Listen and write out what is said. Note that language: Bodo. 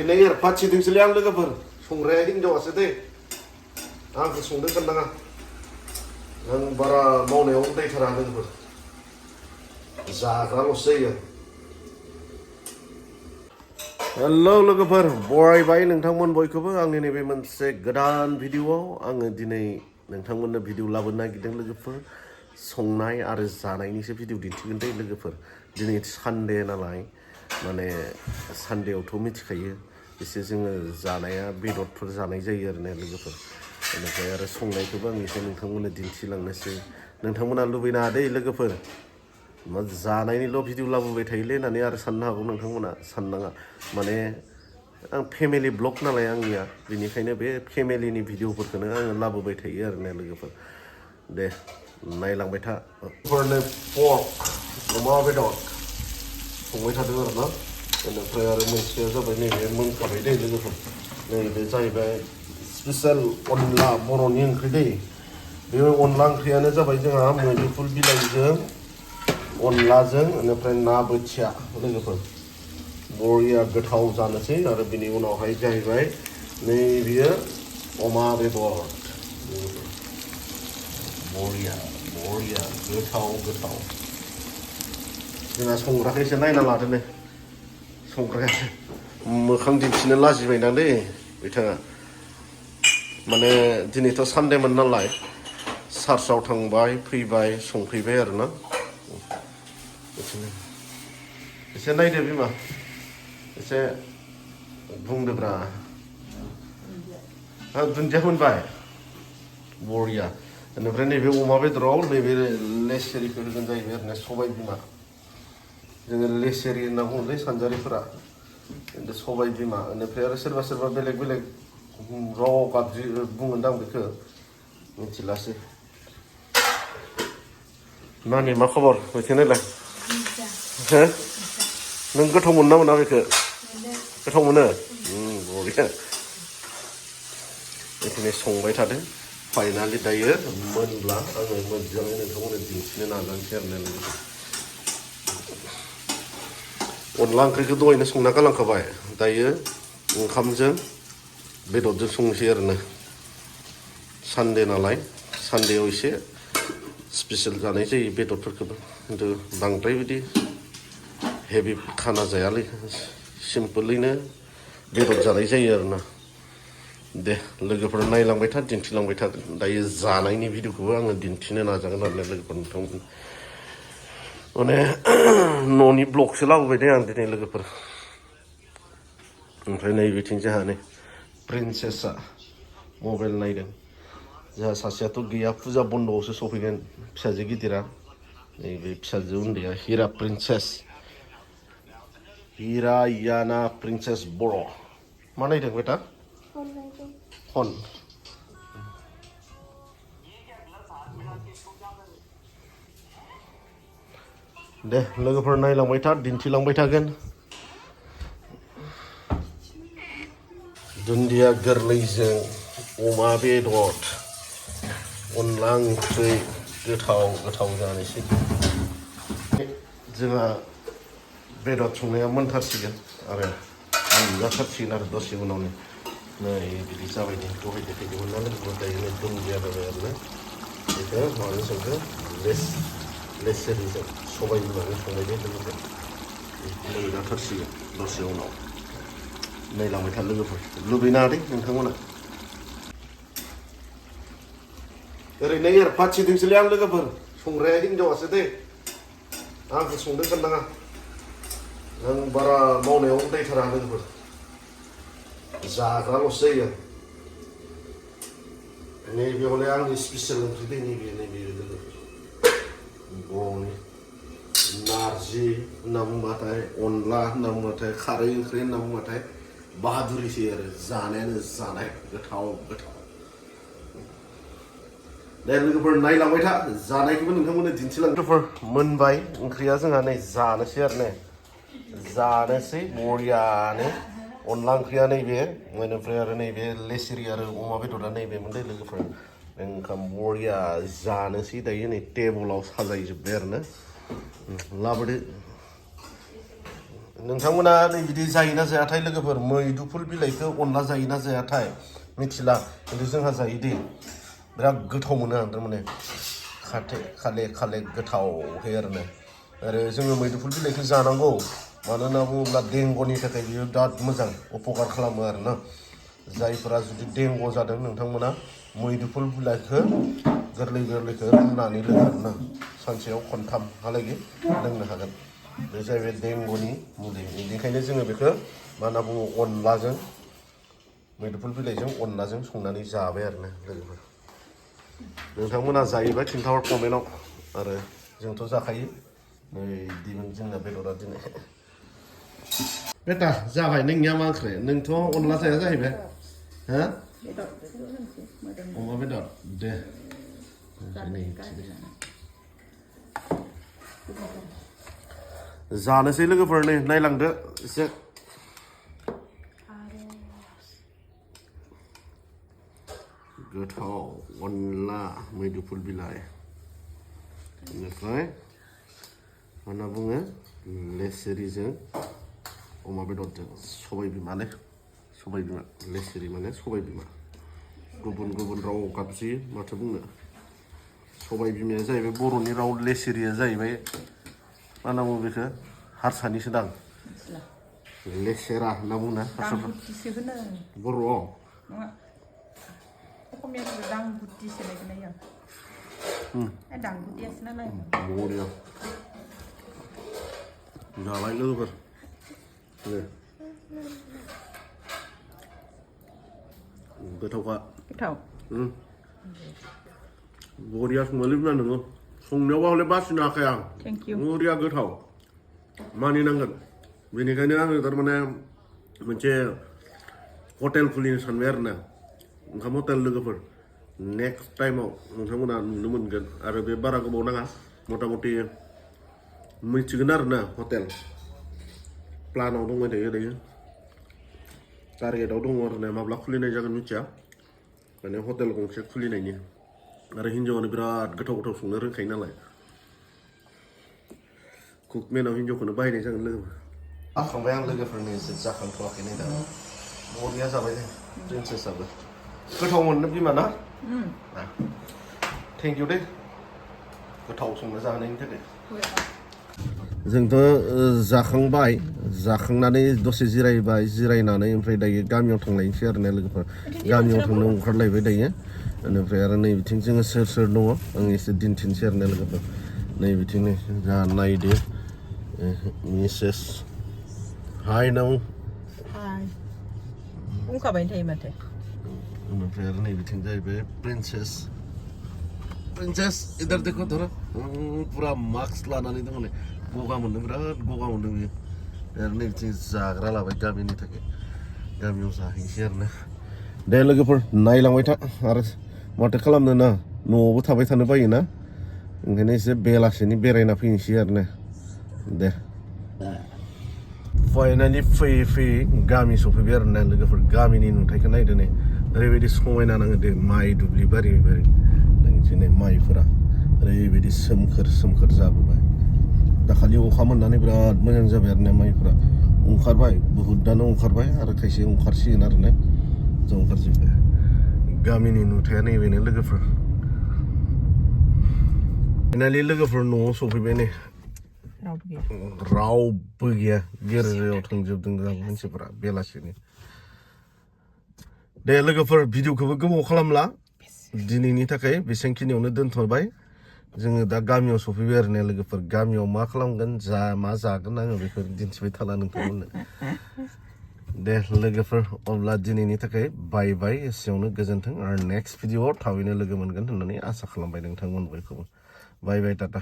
Ini ya paci ting seliang le kapur, sungrai ting jauh asete, ke sungdeng kandang yang bara mau neong deh cara le kapur, zagra lo ya. Hello लोगोफोर बरायबाय नोंथांमोन बयखौबो आंनि नैबे मोनसे गोदान भिडिअआव आङो दिनै नोंथांमोननो भिडिअ लाबोनो नागिरदों लोगोफोर संनाय आरो जानायनिसो भिडिअ दिन्थिगोन दे लोगोफोर दिनै सानडे नालाय माने सानडेआवथ' मिथिखायो एसे जोङो जानाया बेदरफोर जानाय जायो आरो ना लोगोफोर बेनिफ्राय आरो संनायखौबो आं एसे नोंथांमोननो दिन्थिलांनोसै नोंथांमोना लुबैनो हादै लोगोफोर मा जानायनिल' भिडिअ लाबोबाय थायोलै होननानै आरो साननो हागौ नोंथांमोना साननाङा माने आं फेमिलि ब्लग नालाय आंनिया बेनिखायनो बे फेमिलिनि भिडिअफोरखौनो आङो लाबोबाय थायो आरो ना लोगोफोर दे नायलांबाय था पर्क अमा बेदर संबाय थादों आरो ना बेनिफ्राय आरो मोनसेया जाबाय नैबे मोनखाबाय दै लोगोफोर नैबे जाहैबाय स्पेसियेल अनला बर'नि ओंख्रि दै बे अनला ओंख्रियानो जाबाय जोंहा मैदुफुल बिलाइजों अनलाजों बेनिफ्राय ना बोथिया लोगोफोर बरिया गोथाव जानोसै आरो बिनि उनावहाय जाहैबाय नैबेयो अमा बेदर बरिया बरिया गोथाव गोथाव जोंहा संग्राखौ एसे नायना लादो नै संग्राया मोखां दिन्थिनो लाजिबायना दै बिथाङा माने दिनैथ' सानडेमोन नालाय चार्चआव थांबाय फैबाय संफैबाय आरो ना एसे नायदो बिमा एसे बुंदोब्रा दुन्दिया मोनबाय बरिया बेनिफ्राय नैबे अमा बेदराव नैबे लेसेरिखौ होगोन जाहैबाय ओरैनो सबाय बिमा जोङो लेसेरि होनना बुङोलै सानजारिफोरा खिन्थु सबाय बिमा बेनिफ्राय आरो सोरबा सोरबा बेलेग बेलेग र' गाबज्रि बुङोदां बेखौ मिथिलासै नानि मा खबर बेखौ नायलाय हो नों गोथाव मोनो ना मोना बेखौ गोथाव मोनो बरिया बेखौनो संबाय थादों फाइनालि दायो मोनब्ला आङो मोजाङै नोंथांमोननो दिन्थिनो नाजानोसै आरो ना अनला ओंख्रिखौ दहायनो संना गालांखाबाय दायो ओंखामजों बेदरजों संनोसै आरोना सानडे नालाय सानडेआव एसे स्पेसियेल जानाय जायो बेदरफोरखौबो खिन्थु बांद्राय बिदि हेभि खाना जायालै सिम्पोलैनो बेदर जानाय जायो आरोना दे लोगोफोर नायलांबाय था दिन्थिलांबाय था दायो जानायनि भिडिअखौबो आङो दिन्थिनो नाजागोन आरोना लोगोफोर नोंथांमोन माने न'नि ब्लगसो लाबोबाय दे आं दिनै लोगोफोर ओमफ्राय नैबेथिं जोंहा नै प्रिन्सेसआ मबाइल नायदों जोंहा सासेयाथ' गैया फुजा बन्द'आवसो सफैगोन फिसाजो गिदिरा नैबे फिसाजो उन्दैया हिरा प्रिन्सेस हिरा याना प्रिन्सेस बर' मा नायदों बेटा फन दे लोगोफोर नायलांबाय था दिन्थिलांबाय थागोन दुन्दिया गोरलैजों अमा बेदर अनला ओंख्रि गोथाव गोथाव जानोसै जोंहा बेदर संनाया मोनथारसिगोन आरो मोनजाथारसिगोन आरो दसे उनावनो नै बिदि जाबाय नै दहाय देखायदोंमोन ना लोगोफोर दायो दुन्दिया जाबाय आरोना बेखौ माबाजों संदो लेसेरिजों सबाय बिमाजों संबाय दे लोगोफोर मोनजाथारसिगोन दसे उनाव नायलांबाय था लोगोफोर लुबैनो हादै नोंथांमोना ओरैनो एरफाथिदोंसोलै आं लोगोफोर संग्राया हिनजावासो दे आंखौ संदों साननाङा आं बारा मावनायाव उदायथारा लोगोफोर जाग्राल'सो जायो नैबे हले आंनि स्पेसियेल ओंख्रि दै नैबे लोगोफोर बर'नि नारजि होनना बुंबाथाय अनला होनना बुंबाथाय खारै ओंख्रि होनना बुंबाथाय बाहादुरिसै आरो जानायानो जानाय गोथाव गोथाव दे लोगोफोर नायलांबाय था जानायखौबो नोंथांमोननो दिन्थिलांगोन लोगोफोर मोनबाय ओंख्रिया जोंहा नै जानोसै आरो ने जानोसै बरियानो अनला ओंख्रिया नैबे बेनिफ्राय आरो नैबे लेसेरि आरो अमा बेदरा नैबेमोन दे लोगोफोर ओंखाम बरिया जानोसै दायो नै टेबोलाव साजायजोब्बाय आरो ना लाबोदो नोंथांमोना नै बिदि जायोना जायाथाय लोगोफोर मैदुफुल बिलाइखौ अनला जायोना जायाथाय मिथिला खिन्थु जोंहा जायो दे बिराद गोथाव मोनो आं थारमाने खाले खाले गोथाव होयो आरो जोङो मैदुफुल बिलाइखौ जानांगौ मानो होनना बुङोब्ला देंग'नि थाखाय बियो बिराद मोजां उपकार खालामो आरोना जायफोरा जुदि देंग' जादों नोंथांमोना मैदुफुल बिलाइखौ गोरलैखौ रुनानै लोङो आरोना सानसेयाव खनथामहालागै लोंनो हागोन बे जाहैबाय देंग'नि मुलि बेनिखायनो जोङो बेखौ मा होनना बुङो अनलाजों मैदुफुल बिलाइजों अनलाजों संनानै जाबाय आरोना लोगोफोर नोंथांमोना जायोबा खिन्थाहर कमेन्टआव आरो जोंथ' जाखायो नै दिमोन जोंना बेदरा दिनै बेटा जाबाय नोंनिया मा ओंख्रि नोंथ' अनला जाया जाहैबाय हा अमा बेदर दे जानोसै लोगोफोर नै नायलांदो एसे गोथाव अनला मैदुफुल बिलाइ बेनिफ्राय मा होनना बुङो लेसेरिजों अमा बेदरजों सबाय बिमालै सबाय बिमा लेसेरि माने सबाय बिमा गुबुन गुबुन राव गाबज्रियो माथो बुंनो सबाय बिमाया जाहैबाय बर'नि राव लेसेरिया जाहैबाय मा होनना बुङो बेखौ हारसानिसो दां लेसेरा होनना बुङो बर'आव बरिया जाबाय लोगोफोर गोथावखा गोथाव बरिया संनानै बिमा नोङो संनायावबा हले बासिनो हाखाया बरिया गोथाव मानिनांगोन बेनिखायनो आङो थारमाने मोनसे हटेल खुलिनो सानबाय आरोना ओंखाम हटेल लोगोफोर नेक्स्ट टाइमाव नोंथांमोना नुनो मोनगोन आरो बे बारा गोबाव नाङा मथा मथि मिथिगोन आरोना हटेल प्लानाव दंबाय थायो दायो टारगेटआव दङ आरोना माब्ला खुलिनाय जागोन मिथिया माने हटेल गंसे खुलिनायनि आरो हिन्जावानो बिराद गोथाव गोथाव संनो रोंखायो नालाय कुकमेनाव हिन्जावखौनो बाहायनाय जागोन लोगोफोर जाखांबाय आं लोगोफोरनि एसे जाखांथ'वाखैनो दा बरिया जाबाय प्रिन्सेसआबो गोथाव मोननो बिमा ना थेंक इउ दे गोथाव संना जाहोनायनि थाखाय जोंथ' जाखांबाय जाखांनानै दसे जिरायबाय जिरायनानै ओमफ्राय दायो गामियाव थांलायनोसै आरो ना लोगोफोर गामियाव थांनो ओंखारलायबाय दायो बेनिफ्राय आरो नै बिथिं जोङो सोर सोर दङ आं एसे दिन्थिनोसै आरो ना लोगोफोर नै बिथिं जा नायदो मिसेस हाय नाव बुंखाबाय थायो माथो ओमफ्राय आरो नै बिथिं जाहैबाय प्रिन्सेस इधर देखो थोड़ा पूरा मास्क लानानै दङ नै गगा मोनदों बिराद गगा मोनदों बियो आरो नै बिथिं जाग्रा लाबाय गामिनि थाखाय गामियाव जाहैनोसै आरो ना दे लोगोफोर नायलांबाय था आरो माथो खालामनो ना न'आवबो थाबाय थानो बायोना ओंखायनो एसे बेलासिनि बेरायना फैनोसै आरो ना दे फाइनालि फैयै फैयै गामि सफैबाय आरो ना लोगोफोर गामिनि नुथायखौ नायदो नै ओरैबायदि समायना नाङो दे माइ दुब्लि बारि बारि दिनै माइफोरा ओरैबायदि सोमखोर सोमखोर जाबोबाय दाखालि अखा मोननानै बिराद मोजां जाबाय आरो ना माइफोरा ओंखारबाय बहुदानो ओंखारबाय आरो खायसे ओंखारसिगोन आरो ना जों ओंखारजोब्बाय गामिनि नुथाया नैबेनो लोगोफोर फाइनालि लोगोफोर न'आव सफैबाय नै रावबो गैया गिर्जायाव थांजोबदों मानसिफोरा बेलासिनि दे लोगोफोर भिडिअखौबो गोबाव खालामला दिनैनि थाखाय बेसेबांखिनियावनो दोनथ'बाय जोङो दा गामियाव सफैबाय आरो ना लोगोफोर गामियाव मा खालामगोन मा जागोन आङो बेखौ दिन्थिबाय थाला नोंथांमोननो दे लोगोफोर अब्ला दिनैनि थाखाय बाय बाय एसेयावनो गोजोन्थों आरो नेक्स्ट भिडिअआव थाबैनो लोगो मोनगोन होननानै आसा खालामबाय नोंथांमोन बयखौबो बाय बाय टाटा